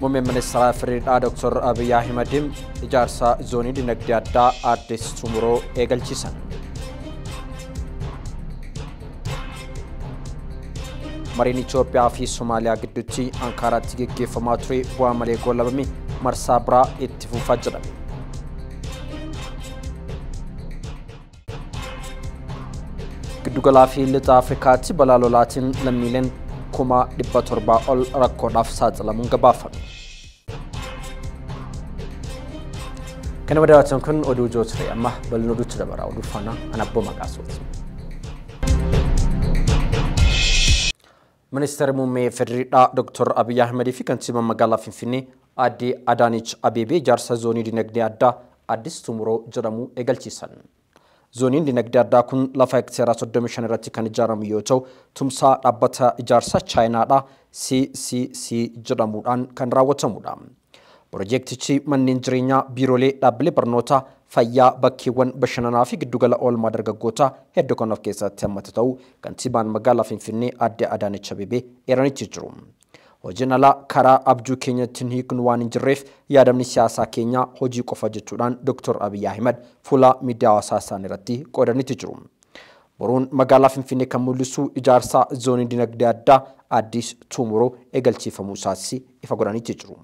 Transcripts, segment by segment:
Muummeen ministeera Firiidhaa Dr. Abiy Ahimad ijaarsa zoonii dinagdee addaa Addis Tumuroo eegalchiisan. Mariin Itoophiyaa fi Somaaliyaa gidduutti Ankaaraatti geggeeffamaa ture bu'aa malee goolabame marsaa biraa itti fufaa jedhame. Giddugalaa fi lixa Afrikaatti balaa lolaatiin lammiileen 700,000 ol rakkoodhaaf saaxilamuun gabaafame. Kana madaawwatan kun oduu ijoo ture amma bal'ina oduutti dabara oduu faana anabboo maqaa. Ministeerri muummee Federiidhaa Dr. Abiy Ahimad fi kantiibaan magaalaa Finfinnee Aadde Adaanech Abeebee ijaarsa zoonii dinagdee addaa Addis Tumuroo jedhamu eegalchiisan. Zooniin dinagdee addaa kun lafa hektaara 35 irratti kan ijaaramu yoo ta'u, tumsaa dhaabbata ijaarsa Chaayinaadhaa CCC jedhamuudhaan kan raawwatamudha. Pirojektichi manneen jireenyaa, biiroolee, dhaabbilee barnootaa, fayyaa, bakkeewwan bashannanaa fi giddugala oolmaa dargaggootaa hedduu kan of keessatti hammatu ta'uu kantiibaan magaalaa Finfinnee Aadde Adaanech Abeebee eeranitti jiru. Hojiin alaa karaa abjuu keenyatti hiiknu waan hin jirreef yaadamni siyaasaa keenyaa hojii qofa jechuudhaan Dr. Abiy Ahimad fuula miidiyaa hawaasaa isaanii irratti qoodanitti jiru. Boruun magaalaa Finfinnee kan mul'isu ijaarsa zoonii dinagdee addaa Addis Tumuroo eegalchiifamuu isaas ifa godhanitti jiru.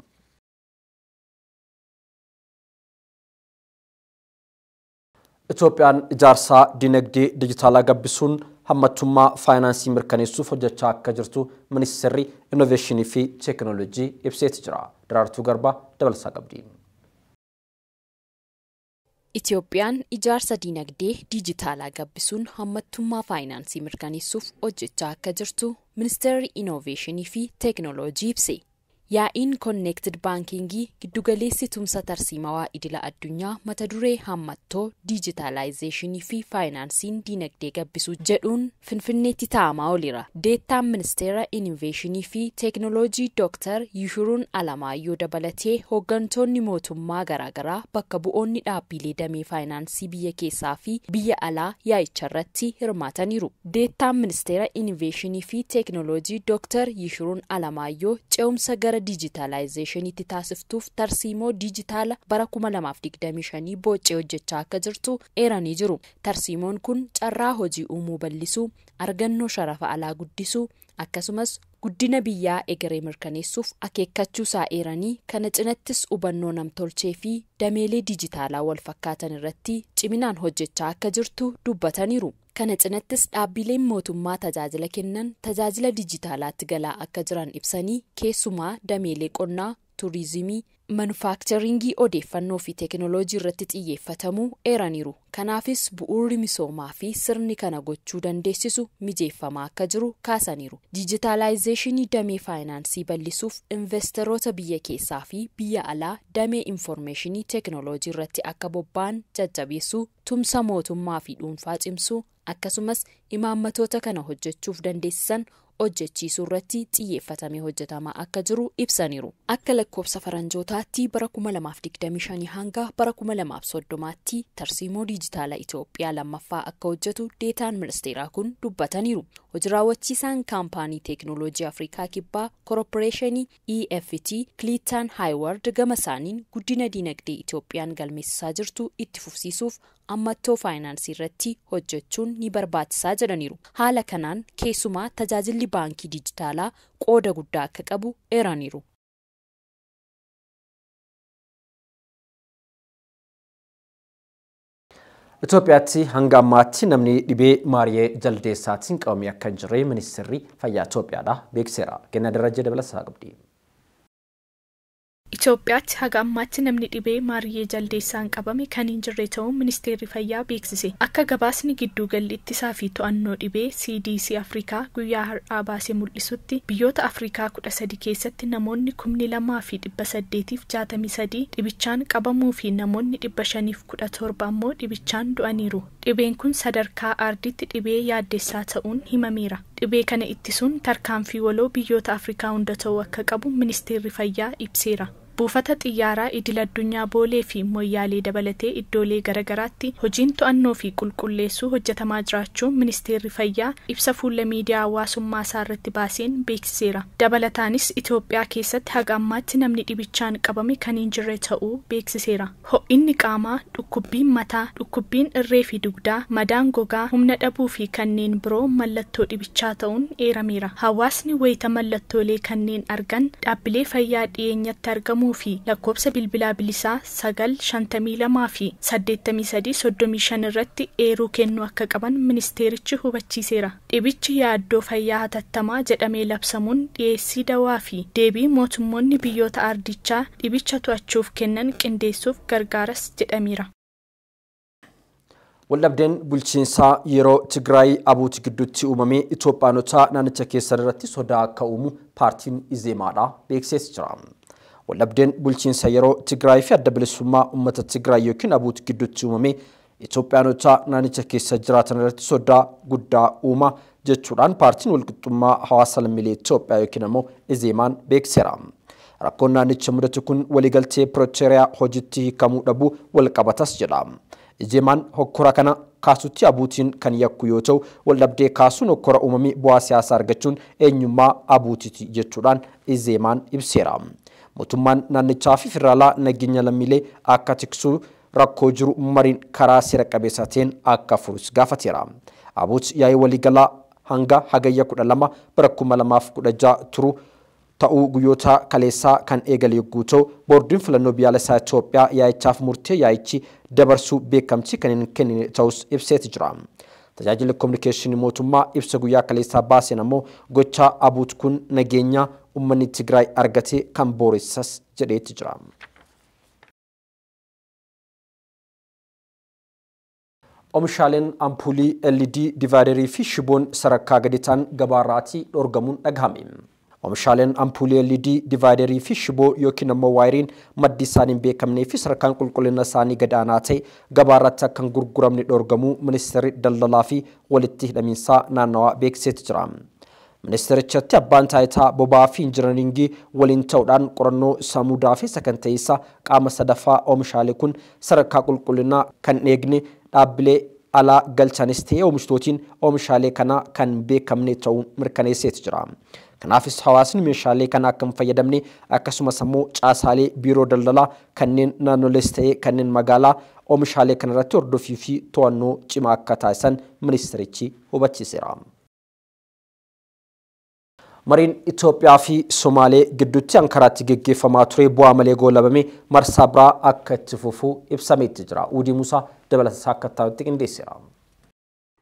Itoophiyaan ijaarsa dinagdee dijitaalaa gabbisuun hammattummaa faayinaansii mirkaneessuuf hojjechaa akka jirtu ministeerri innoveeshinii fi teekinooloojii ibseeti jira. Daraartuu Garbaa dabalsaa qabdi. Itoophiyaan ijaarsa dinagdee dijitaalaa gabbisuun hammattummaa faayinaansii mirkaneessuuf hojjechaa akka jirtu ministeerri innoveeshinii fi teekinooloojii ibse. Yaa'iin Connected Bankingii giddugaleessi tumsa tarsiimawaa idila addunyaa mata duree hammattoo diijitaalaayizeeshinii fi faayinaansiin dinagdee gabbisuu jedhuun Finfinneetti taa'amaa ooleera. Deettaan ministeera innoveeshinii fi teekinooloojii Dr. Yishuruun Alamaayyoo dabalatee hooggantoonni mootummaa garaagaraa bakka bu'oonni dhaabbilee damee faayinaansii biyya keessaa fi biyya alaa yaa'icha irratti hirmaataniiru. Deettaan ministeera innoveeshinii fi teekinooloojii Dr. Yishuruun Alamaayyoo ce'umsa gara diijitaalaayizeeshiniitti taasiftuuf tarsiimoo diijitaala bara 2025 boocee hojjechaa akka jirtu eeranii jiru. Tarsiimoon kun carraa hojii uumuu bal'isuu, argannoo sharafa alaa guddisuu, akkasumas guddina biyyaa egeree mirkaneessuuf akeekkachuusaa eeranii kana cinattis hubannoo namtolchee fi dameelee diijitaalaa wal fakkaatan irratti ciminaan hojjechaa akka jirtu dubbataniiru. Kana cinattis dhaabbileen mootummaa tajaajila kennan tajaajila diijitaalaatti galaa akka jiran ibsanii keessumaa dameelee qonnaa, turizimii, manufaakcharingii odeeffannoo fi teekinooloojii irratti xiyyeeffatamuu eeraniiru. Kanaafis bu'uurri misoomaa fi sirni kana gochuu dandeessisu mijeeffamaa akka jiru kaasaniiru. Diijitaalaayizeeshinii damee faayinaansii bal'isuuf investeroota biyya keessaa fi biyya alaa damee infoormeeshinii teekinooloojii irratti akka bobba'an jajjabeessuu, tumsa mootummaa fi dhuunfaa cimsuu, akkasumas imaammatoota kana hojjechuuf dandeessisan hojjechiisuu irratti xiyyeeffatamee hojjetamaa akka jiru ibsaniiru. Akka lakkoofsa faranjootaatti bara 2025 hanga bara 2030tti tarsiimoo diijitaala Itoophiyaa lammaffaa akka hojjetu deetaan ministeeraa kun dubbataniiru. Hojii raawwachiisaan kaampaanii teekinooloojii Afrikaa Kibbaa Koorporeeshinii EFT Kiliitaan Haaywaard gama isaaniin guddina dinagdee Itoophiyaan galmeessisaa jirtu itti fufsiisuuf ammattoo faayinaansii irratti hojjechuun ni barbaachisaa jedhaniiru. Haala kanaan keessumaa tajaajilli baankii diijitaalaa qooda guddaa akka qabu eeraniiru. Itoophiyaatti hanga ammaatti namni dhibee maariyee jaldeessaatiin qabame akka hin jirre ministeerri fayyaa Itoophiyaadha beeksiseera. Kennaa Darajjee dabalataa qabdi. Itoophiyaatti haga ammaatti namni dhibee maariyyee jaldeessaan qabame kan hin jirre ta'uu ministeerri fayyaa beeksise. Akka gabaasni gidduugalli ittisaa fi to'annoo dhibee CDC Afrikaa guyyaa har'aa baasee mul'isutti biyyoota Afrikaa 13 keessatti namoonni 2863 dhibichaan qabamuu fi namoonni 517 ammoo dhibichaan du'aniiru. Dhibeen kun sadarkaa ardiitti dhibee yaaddessaa ta'uun himameera. Dhibee kana ittisuun tarkaanfii waloo biyyoota Afrikaa hunda ta'uu akka qabu Ministeerri Fayyaa ibseera. Buufata xiyyaaraa idil addunyaa Boolee fi Moyyaalee dabalatee iddoolee garaagaraatti hojiin to'annoo fi qulqulleessuu hojjetamaa jiraachuu Ministeerri Fayyaa ibsa fuula miidiyaa hawaasummaa isaa irratti baaseen beeksiseera. Dabalataanis Itoophiyaa keessatti haga ammaatti namni dhibichaan qabame kan hin jirre ta'uu beeksiseera. Ho'inni qaamaa, dhukkubbiin mataa, dhukkubbiin irree fi dugdaa, madaan gogaa, humna dhabuu fi kanneen biroo mallattoo dhibichaa ta'uun eerameera. Hawaasni wayita mallattoolee kanneen argan dhaabbilee fayyaa dhiyeenyatti argamu fi lakkoofsa bilbilaa bilisaa 952 fi 83 35 irratti eeruu kennuu akka qaban ministeerichi hubachiiseera. Dhibichi yaaddoo fayyaa hatattamaa jedhamee labsamuun dhiyeessii dawaa fi deebii mootummoonni biyyoota ardichaa dhibicha to'achuuf kennan qindeessuuf gargaaras jedhameera. Waldhabdeen bulchiinsaa yeroo Tigraay Abuuti gidduutti uumame Itoophiyaanota naannicha keessa irratti sodaa akka uumu paartiin Izeemaadha beeksisee jira. Waldhabdeen bulchiinsa yeroo Tigraay fi adda bilisummaa uummata Tigraay yookiin Abuuti gidduutti uumame Itoophiyaanota naannicha keessa jiraatan irratti sodaa guddaa uuma jechuudhaan paartiin walqixxummaa hawaasa lammiilee Itoophiyaa yookiin ammoo Izeemaan beeksiseera. Rakkoon naannicha mudatu kun waliigaltee Pirooteriyaa hojiitti hiikamuu dhabuu walqabatas jedha. Izeemaan hokkora kana kaasutti Abuutiin kan yakku yoo ta'u waldhabdee kaasuun hokkora uumame bu'aa siyaasaa argachuun eenyummaa Abuutiiti jechuudhaan Izeemaan ibseera. Mootummaan naannichaa fi federaalaa nageenya lammiilee akka tiksu rakkoo jiru mariin karaa seera qabeessa ta'een akka furus gaafateera. Abuut yaa'ii waliigalaa hanga hagayya 12 bara 2016 turu ta'uu guyyoota kaleessaa kan eegale yogguu ta'u boordiin filannoo biyyaalessaa Itoophiyaa yaa'ichaaf murtee yaa'ichi dabarsuu beekamtii kan hin kennine ta'us ibseeti jira. Tajaajilli kominikeeshinii mootummaa ibsa guyyaa kaleessaa baaseen ammoo gochaa Abuut kun nageenya uummanni Tigraay argate kan booressas jedheeti jira. Oomishaaleen ampuulii LED divaayidarii fi shiboon sadarkaa gadi ta'an gabaarraatii dhorgamuun dhagahame. Oomishaaleen ampuulii LED divaayidarii fi shiboo yookiin ammoo waayiriin maddi isaanii hin beekamnee fi sadarkaan qulqullina isaanii gad aanaa ta'e gabaarratti akka hin gurguramne dhorgamuu ministeerri daldalaa fi walitti hidhamiinsaa naannawaa beeksiseeti jira. Ministeerichatti abbaan taayitaa boba'aa fi injinaringii waliin ta'uudhaan qorannoo samuudaa fi sakanta'iinsa qaama sadaffaa oomishaalee kun sadarkaa qulqullinaa kan eegne dhaabbilee alaa galchanis ta'e oomishtootiin oomishaalee kanaa kan beekamne ta'uun mirkaneesseeti jira. Kanaafis hawaasni meeshaalee kana akka hin fayyadamne akkasumas ammoo caasaalee biiroo daldalaa kanneen naannolees ta'e kanneen magaalaa oomishaalee kanarratti hordofii fi to'annoo cimaa akka taasisan ministeerichi hubachiiseera. Mariin Itoophiyaa fi Somaalee gidduutti Ankaraatti geggeeffamaa ture bu'aa malee goolabame marsaa biraa akka itti fufu ibsameetti jira. Uudii Musaa dabalata akka ta'utti qindeesseera.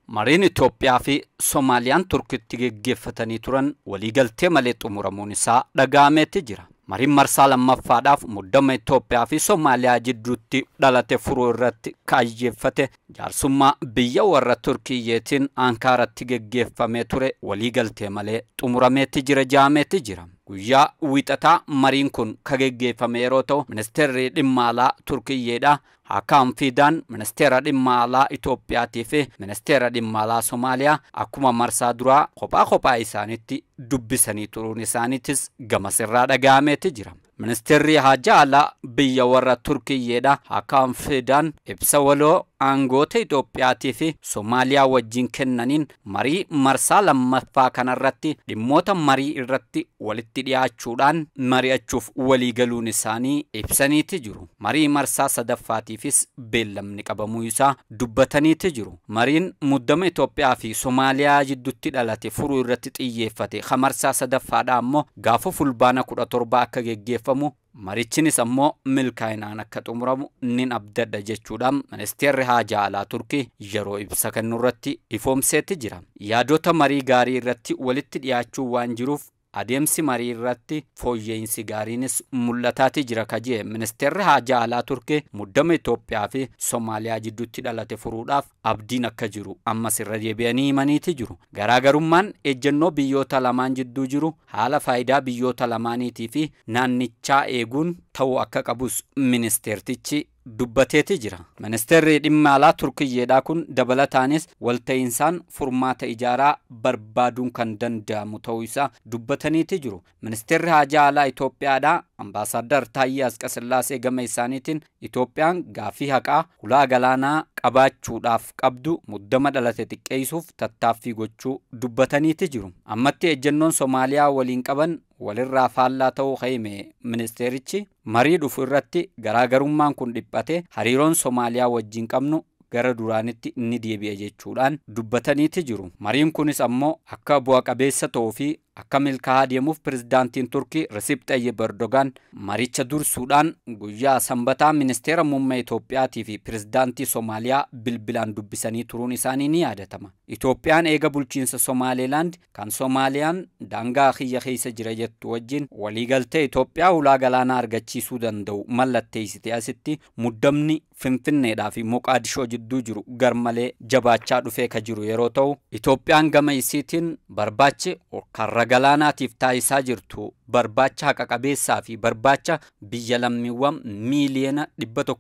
Mariin Itoophiyaa fi Somaaliyaan Turkitti geggeeffatanii turan waliigaltee malee xumuramuun isaa dhaga'ameeti jira. Mariin marsaa lammaffaadhaaf muddama Itoophiyaa fi Somaaliyaa jidduutti dhalate furuu irratti kaayyeeffate jaarsummaa biyya warra Turkiyyeetiin Ankaaratti geggeeffamee ture waliigaltee malee xumurameeti jira jaameeti jira. Guyyaa wiixataa mariin kun ka geggeeffame yeroo ta'u ministeerri dhimma alaa Turkiyyeedha Hakan Fidan ministeera dhimma alaa Itoophiyaatii fi ministeera dhimma alaa Somaaliyaa akkuma marsaa duraa kophaa kophaa isaaniitti dubbisanii turuun isaaniitis gamasirraa dhaga'ameeti jira. Ministeerri haajaa alaa biyya warra Turkiyyeedha Hakan Fidan ibsa waloo aangoota Itoophiyaatii fi Somaaliyaa wajjin kennaniin marii marsaa lammaffaa kanarratti dhimmoota marii irratti walitti dhiyaachuudhaan mari'achuuf waliigaluun isaanii ibsaniiti jiru. Marii marsaa sadaffaatiifis beellamni qabamuu isaa dubbataniiti jiru. Mariin muddama Itoophiyaa fi Somaaliyaa jidduutti dhalate furuu irratti xiyyeeffate marsaa sadaffaadha ammoo gaafa fulbaana 17 akka geggeeffamu marichinis ammoo milkaa'inaan akka xumuramu nin abdadha jechuudhaan ministeerri haajaa alaa Turkii yeroo ibsa kennu irratti ifoomseeti jira. Yaadota marii gaarii irratti walitti dhiyaachuu waan jiruuf adeemsi marii irratti fooyya'insi gaariinis mul'ataati jira kajee ministeerri haajaa alaa Turkii muddama Itoophiyaa fi Somaaliyaa jidduutti dhalate furuudhaaf abdiin akka jiru ammas irra deebi'anii himaniiti jiru. Garaagarummaan ejjennoo biyyoota lamaan jidduu jiru haala faayidaa biyyoota lamaaniitii fi naannichaa eeguun ta'uu akka qabus ministeertichi dubbateeti jira. Ministeerri dhimma alaa Turkiyyeedhaa kun dabalataanis walta'iinsaan furmaata ijaaraa barbaaduun kan danda'amu ta'uu isaa dubbataniiti jiru. Ministeerri haajaa alaa Itoophiyaadhaa Ambaasaadar Taayyee Asqasillaasee gama isaaniitiin Itoophiyaan gaaffii haqaa hulaa galaanaa qabaachuudhaaf qabdu muddama dhalate xiqqeessuuf tattaaffii gochuu dubbataniiti jiru. Ammatti ejjennoon Somaaliyaa waliin qaban walirraa faallaa ta'uu hime ministeerichi marii dhufu irratti garaagarummaan kun dhiphate hariiroon Somaaliyaa wajjin qabnu gara duraanitti ni deebi'a jechuudhaan dubbataniiti jiru. Mariin kunis ammoo akka bu'a qabeessa ta'uu fi akka milkaa'aa deemuuf pirezidaantiin Turkii Recep Tayyip Erdogan maricha dursuudhaan guyyaa sanbataa ministeera muummee Itoophiyaatii fi pirezidaantii Somaaliyaa bilbilaan dubbisanii turuun isaanii ni yaadatama. Itoophiyaan eega bulchiinsa Somaalilaand kan Somaaliyaan daangaa kiyya keessa jira jettu wajjin waliigaltee Itoophiyaa hulaa galaanaa argachiisuu danda'u mallatteessite asitti muddamni Finfinneedhaa fi Moqaadishoo jidduu jiru garmalee jabaachaa dhufee ka jiru yeroo ta'u Itoophiyaan gama isiitiin barbaachi karra galaanaatiif taasisaa jirtu barbaacha haqa qabeessaa fi barbaacha biyya lammiiwwan miiliyoona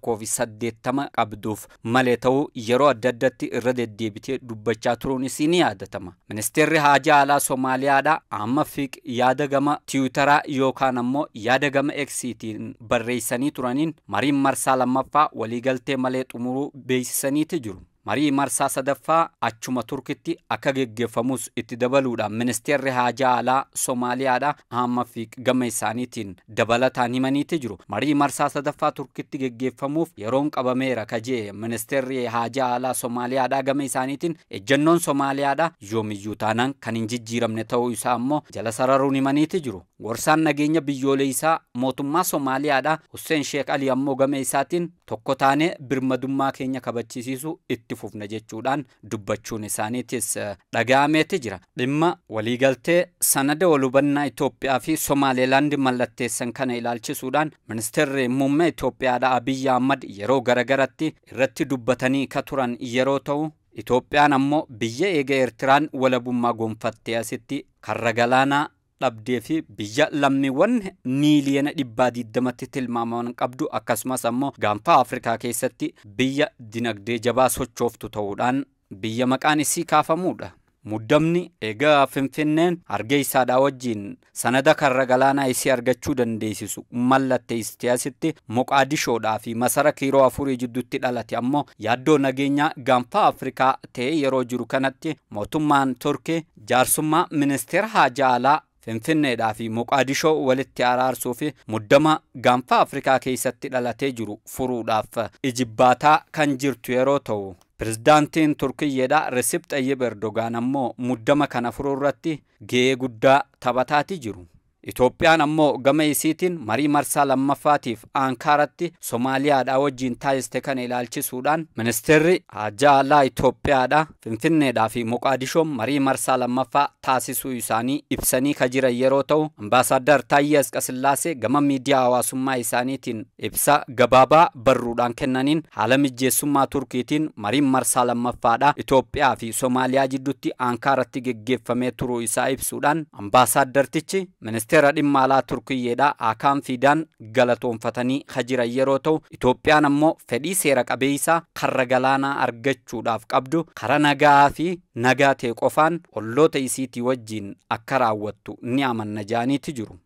180 qabduuf malee ta'uu yeroo adda addatti irra deddeebitee dubbachaa turuun isii ni yaadatama. Ministeerri haajaa alaa Somaaliyaadhaa amma fiiq yaada gama Tiwutaraa yookaan ammoo yaada gama Eksiitiin barreessanii turaniin mariin marsaa lammaffaa waliigaltee malee xumuruu beeksisaniiti jiru. Marii marsaa sadaffaa achuma Turkitti akka geggeeffamus itti dabaluudhaan ministeerri haajaa alaa Somaaliyaadhaa Ahmad Fiiq gama isaaniitiin dabalataan himaniiti jiru. Marii marsaa sadaffaa Turkitti geggeeffamuuf yeroon qabameera kajee ministeerri haajaa alaa Somaaliyaadhaa gama isaaniitiin ejjennoon Somaaliyaadhaa yoomiyyuu taanaan kan hin jijjiiramne ta'uu isaa ammoo jala sararuun himaniiti jiru. Gorsaan nageenya biyyoolessaa mootummaa Somaaliyaadhaa Hussein Sheekh Ali ammoo gama isaatiin tokko taanee birmadummaa keenya kabachisiisuu itti fufna jechuudhaan dubbachuun isaaniitis dhaga'ameeti jira. Dhimma waliigaltee sanada walhubannaa Itoophiyaa fi Somaalilaand mallatteessan kana ilaalchisuudhaan ministeerri muummee Itoophiyaadhaa Abiyyi Ahmad yeroo garagaratti irratti dubbatanii ka turan yeroo ta'u Itoophiyaan ammoo biyya eega Eertiraan walabummaa gonfattee asitti karra galaanaa dhabdee fi biyya lammiiwwan miiliyoona 120tti tilmaamaman qabdu akkasumas ammoo gaanfa Afrikaa keessatti biyya dinagdee jabaa sochooftu ta'uudhaan biyya maqaan isii kaafamuudha. Muddamni egaa Finfinneen Hargeysaadhaa wajjin sanada karra galaanaa isii argachuu dandeessisu mallatteessitee asitti Moqaadishoodhaa fi masara kiiroo afurii jidduutti dhalate ammoo yaaddoo nageenyaa gaanfa Afrikaa ta'ee yeroo jiru kanatti mootummaan Turkii jaarsummaa ministeera haajaa alaa Finfinneedhaa fi Moqaadishoo walitti araarsuu fi muddama gaanfa Afrikaa keessatti dhalatee jiru furuudhaaf ijibbaataa kan jirtu yeroo ta'u pirezidaantiin Turkiyyeedhaa Recep Tayyip Erdogan ammoo muddama kana furuu irratti gahee guddaa taphataati jiru. Itoophiyaan ammoo gama isiitiin marii marsaa lammaffaatiif Ankaaratti Somaaliyaadhaa wajjin taasiste kana ilaalchisuudhaan ministeerri haajaa alaa Itoophiyaadhaa Finfinneedhaa fi Moqaadishoon marii marsaa lammaffaa taasisuu isaanii ibsanii ka jiran yeroo ta'u Ambaasaadar Taayyee Asqasillaasee gama miidiyaa hawaasummaa isaaniitiin ibsa gabaabaa barruudhaan kennaniin haala mijeessummaa Turkiitiin mariin marsaa lammaffaadhaa Itoophiyaa fi Somaaliyaa jidduutti Ankaaratti geggeeffamee turuu isaa ibsuudhaan Ambaasaaddartichi ministeera dhimma alaa Turkiyyeedhaa Hakaan Fiidaan galatoonfatanii ka jiran yeroo ta'u Itoophiyaan ammoo fedhii seera qabeessaa karra galaanaa argachuudhaaf qabdu karaa nagaa fi nagaa ta'e qofaan olloota isiitii wajjin akka raawwattu ni amanna jaaniiti jiru.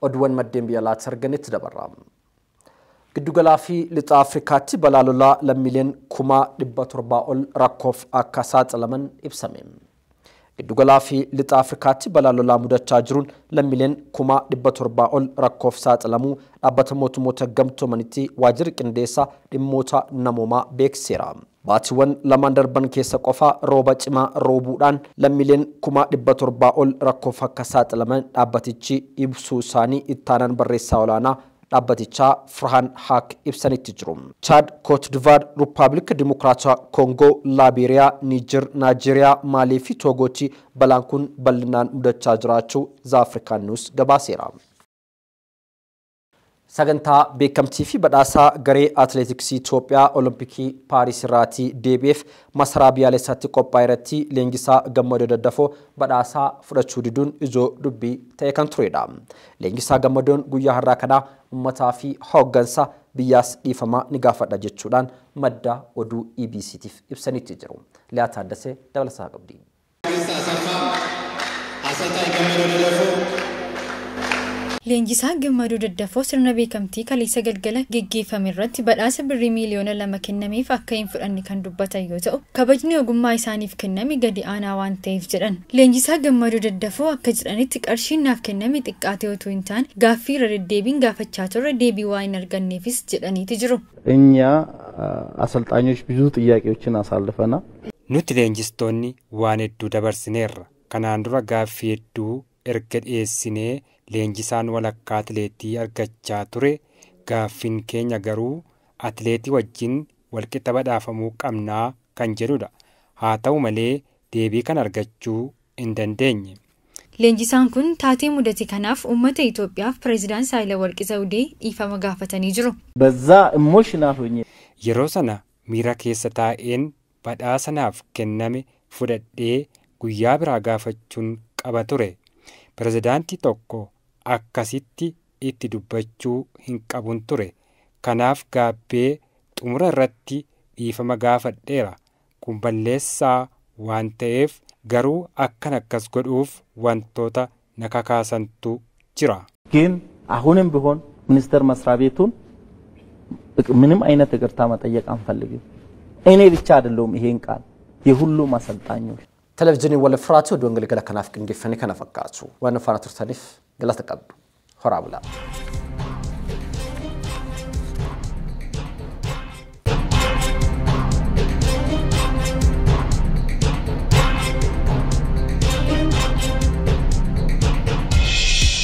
Oduuwwan maddeen biyya alaatti arganitti dabarra. Giddugalaa fi lixa Afrikaatti balaa lolaa lammiileen 700,000 ol rakkoof akka saaxilaman ibsame. Giddugalaa fi lixa Afrikaatti balaa lolaa mudachaa jiruun lammiileen 700,000 ol rakkoof saaxilamuu dhaabbata mootummoota gamtoomanitti waajjirri qindeessaa dhimmoota namoomaa beeksiseera. Baatiiwwan lamaan darban keessa qofa rooba cimaa roobuudhaan lammiileen 700,000 ol rakkoof akka saaxilaman dhaabbatichi ibsuu isaanii ittaanaan barreessaa olaanaa dhaabbatichaa Farhan Haq ibsanitti jiru. Chad, Cote d'Ivoire, Riippaabilika Dimokiraataa Koongoo, Laabeeriyaa, Niijer, Naajeeriyaa, Maalii fi Toogootti balaan kun bal'inaan mudachaa jiraachuu The African News gabaaseera. Sagantaa beekamtii fi badhaasaa garee atileetiksii Itoophiyaa Olompikii Paaris irraatii deebi'eef masaraa biyyaalessaatti qophaa'e irratti leenjisaa Gammadoo Daddafoo badhaasaa fudhachuu diduun ijoo dubbii ta'e kan turedha. Leenjisaa Gammadoon guyyaa har'aa kanaa uummataa fi hooggansa Biyyaas dhiifama ni gaafadha jechuudhaan madda oduu EBCtiif ibsanitti jiru. Liyaa Taaddasee dabalasaa qabdi. Leenjisaa Gammaduu Daddafoo sirna beekamtii kaleessa galgala geggeeffame irratti badhaasa birrii miiliyoona 2 kennameef akka hin fudhanne kan dubbatan yoo ta'u, kabajni ogummaa isaaniif kenname gadi aanaa waan ta'eef jedhan. Leenjisaa Gammaduu Daddafoo akka jedhanitti, qarshiin naaf kenname xiqqaatee otoo hin taane gaaffii irra deddeebiin gaafachaa turre deebii waan hin arganneefis jedhaniiti jiru. እኛ አሰልጣኞች ብዙ ጥያቄዎችን አሳልፈናል። Nuti leenjistoonni waan hedduu dabarsineerra. Kanaan dura gaaffii hedduu erga dhiyeessinee leenjisaan walakkaa atileetii argachaa ture. Gaaffiin keenya garuu atileetii wajjin walqixa badhaafamuu qabnaa kan jedhudha. Haa ta'u malee, deebii kan argachuu hin dandeenye. Leenjisaan kun taatee mudate kanaaf uummata Itoophiyaaf Pireezidaan Saahilawarqi Zawudee dhiifama gaafatanii jiru. በዛ ኢሞሽናል ሆኜ Yeroo sana miira keessa taa'een badhaasa naaf kenname fudhadhee guyyaa biraa gaafachuun qaba ture. Pirezidaantii tokko akkasitti itti dubbachuu hin qabun ture. Kanaaf gaabbee xumura irratti dhiifama gaafadheera. Kun balleessaa waan ta'eef, garuu akkan akkas godhuuf wantoota na kakaasantu jira. ግን አሁንም ቢሆን ሚኒስቴር መስሪያ ቤቱን ምንም አይነት ይቅርታ መጠየቅ አንፈልግም። እኔ ብቻ አይደለሁም፣ ይሄን ቃል የሁሉም አሰልጣኞች Televezyiiniin Walfiraati oduun galgala kanaaf qindeeffame kana fakkaatu. Waan faana turtaniif galata qabdu. Horaa bulaa.